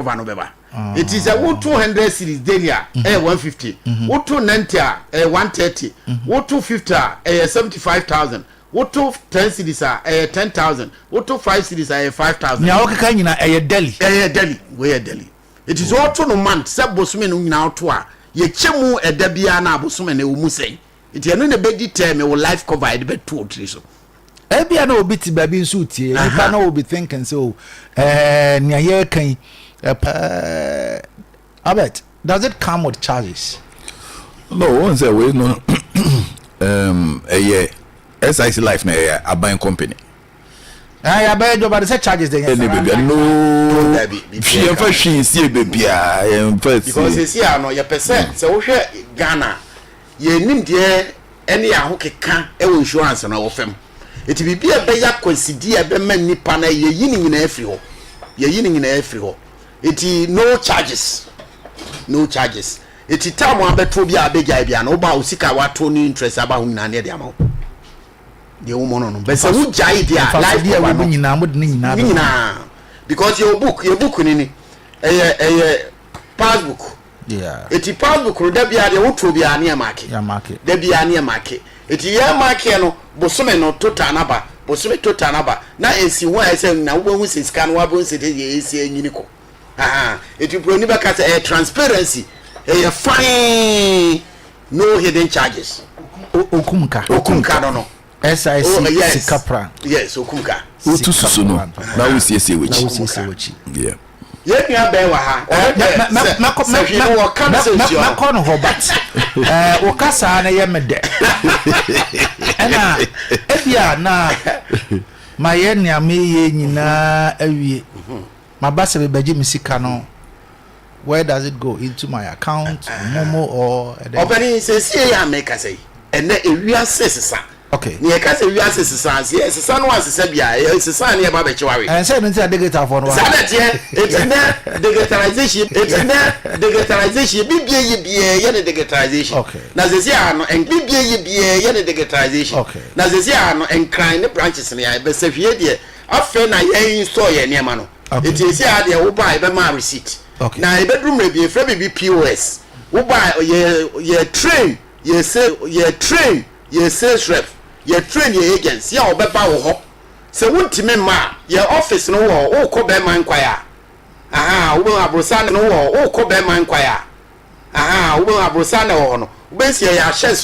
Cover no bɛba. Eti sɛ woto 100 cedis daily a, ɛyɛ 150. Woto 90 a, ɛyɛ 130. Woto 50 a, ɛyɛ 75,000. Woto 10 cedis a, ɛyɛ 10,000. Woto 5 cedis a, ɛyɛ 5,000. Nea wɔkeka nyina ɛyɛ daily? Ɛyɛ daily. Wɔyɛ daily. Eti sɛ ɔto no month sɛ bosome no nyinaa ɔto a, yɛkyɛ mu ɛda biara na abosome no ɛwɔ mu sɛn. Eti ɛno na ɛbɛdi tɛm wɔ life cover yɛde bɛto otiri so. Ebia na obi te baabi nso tie nipa na obi thinking sɛ o nea yɛreka yi, Albert, does it come with charges? No, wɔn sɛ wei no ɛyɛ SIC Life na ɛyɛ aban company. Ɛɛ, yabɛyɛ dɔba de sɛ charges de yɛn. Ɛne beebi no. Dabi, biribiara yɛn fa hwii sie beebi a yɛn fa because sie. Esi ano yɛpɛ sɛ wohwɛ Ghana, yɛnim deɛ ɛne yɛn aho keka ɛwɔ insurance no ɛwɔ fam. Eti biribi a ɛbɛyɛ akwansidi a ɛbɛma nipa no, yɛyi ne nyinaa afiri hɔ, yɛyi ne nyinaa afiri hɔ. Eti no charges, no charges. Eti time a bɛto bi a abɛgyae bi a na woba wo sika a wato ne interest aba ho nyinaa ne yɛde ama wo deɛ wo mu no bɛ sɛ wogyae deɛ a, life mfasodeɛ cover wɔ mu no nyinaa, mo de ne nyinaa ne bɛma. Nyinaa, because yɛ book ni ɛyɛ passbook. Eti passbook no, da bia deɛ wotuo biara ne yɛ mark. Yɛ mark. Da biara ne yɛ mark. Eti yɛ mark no, bosome no total naba, bosome total naba na esi ho a ɛsɛ na wobɛhu sɛ sika no wabɛhu sɛ deɛ esi enyini kɔ ahan. Eti buroni bɛka sɛ ɛyɛ transparency, ɛyɛ fine, no hidden charges. Okum ka. Okum ka no. SIC. Oh, yes. Sika Plan. Yes, okum ka. Wotu susu no na wosiesie na w'akyi. wosiesie w'akyi. Yɛn nua bɛn wɔ ha, ɔno deɛ sɛ hwee no wɔka no sɛ nsuo no. Mɛkɔ no hɔ, but woka saa no yɛ me dɛ. Ɛna ebia na mayɛ nea meyɛ nyinaa awie, maba sɛ mebɛgye me sika no, where does it go? Into my account, MoMo or ɛdɛn? Ɔpɛni, sɛsie yɛ ameka sɛ yi ɛnɛ ewiase sesa. Ne yɛka sɛ wiase sesa aseɛ sesa no asesa bia ɛyɛ sesa ne yɛba bɛkye wawe. Ɛnsɛ no nti na digital foɔ no wɔ saa ha. Na teɛ. Eti nɛ digitalization, eti nɛ digitalization bibie yi bie yɛ ne digitalization. Na sɛsi a no bibie yi bie yɛ ne digitalization. Na sɛsi a no Nkran ne branches no yɛ bɛsɛ hwie deɛ, afei na yɛn install yɛ nneɛma no. Eti esi a deɛ woba a, yɛbɛma receipt. Na yɛbɛduru mmerɛ bi, efrɛ biribi POS. Woba a, yɛ train yɛ se yɛ train yɛ sales rep, yɛ train yɛ agents yɛ a ɔbɛba wɔ hɔ sɛ wontumi mma a, yɛ office no wɔ wokɔ bɛrima nkwae a, aha, wobɛhu aborosa no wɔ wokɔ bɛrima nkwae a, aha, wobɛhu aborosa na wɔ hɔ no, wobɛsi yɛ ahyɛnso.